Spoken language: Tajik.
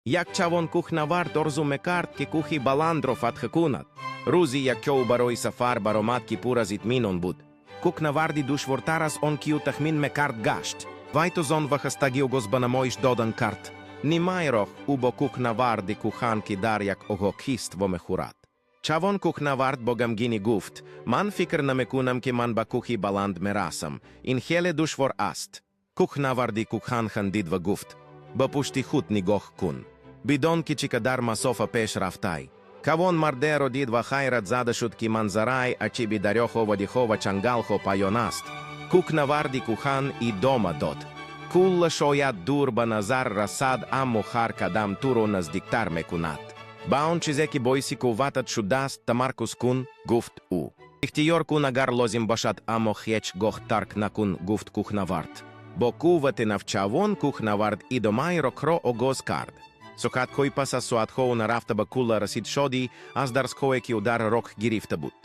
Як чавон кӯҳнавард орзу мекард, ки кӯҳи баландро фатҳ кунад. Рӯзи як ӯ барои сафар баромад, ки пур аз итминон буд. Кӯҳнавардӣ душвортар аз он, ки ӯ тахмин мекард, гашт. Вай тӯзон ва хастагӣ оғоз ба намоиш додан кард. Нимаи роҳ ӯ бо кӯҳнаварди кӯҳан, ки дар як оғо кист, вомехӯрад. Чавон кӯҳнавард бо ғамгинӣ гуфт: «Ман фикр намекунам, ки ман ба кӯҳи баланд мерасам. Ин хеле душвор аст». Кӯҳнаварди кӯҳан хандид ва гуфт: «Ба пушти худ нигоҳ кун. Бидон, ки чӣ қадар масофа пеш рафтай». Чавон мардеро дид ва ҳайрат зада шуд, ки манзараи аҷиби дарёҳо, водиҳо ва ҷангалҳо паён аст. Кӯҳнаварди кӯҳан идома дод: «Қулла шояд дур ба назар расад, аммо ҳар қадам туро наздиктар мекунад. Ба он чизе, ки боиси қувватат шудааст, тамаркуз кун», гуфт ӯ. «Ихтиёр кун, агар лозим бошад, аммо ҳеҷ гоҳ тарк накун», гуфт кӯҳнавард. Бо қуввати нав чавон кӯҳнавард идомаи роҳро оғоз кард. Соатҳои пас аз соатҳо ӯ нарафта ба қулла расид. Шодӣ аз дарсҳое, ки ӯ дар роҳ гирифта буд.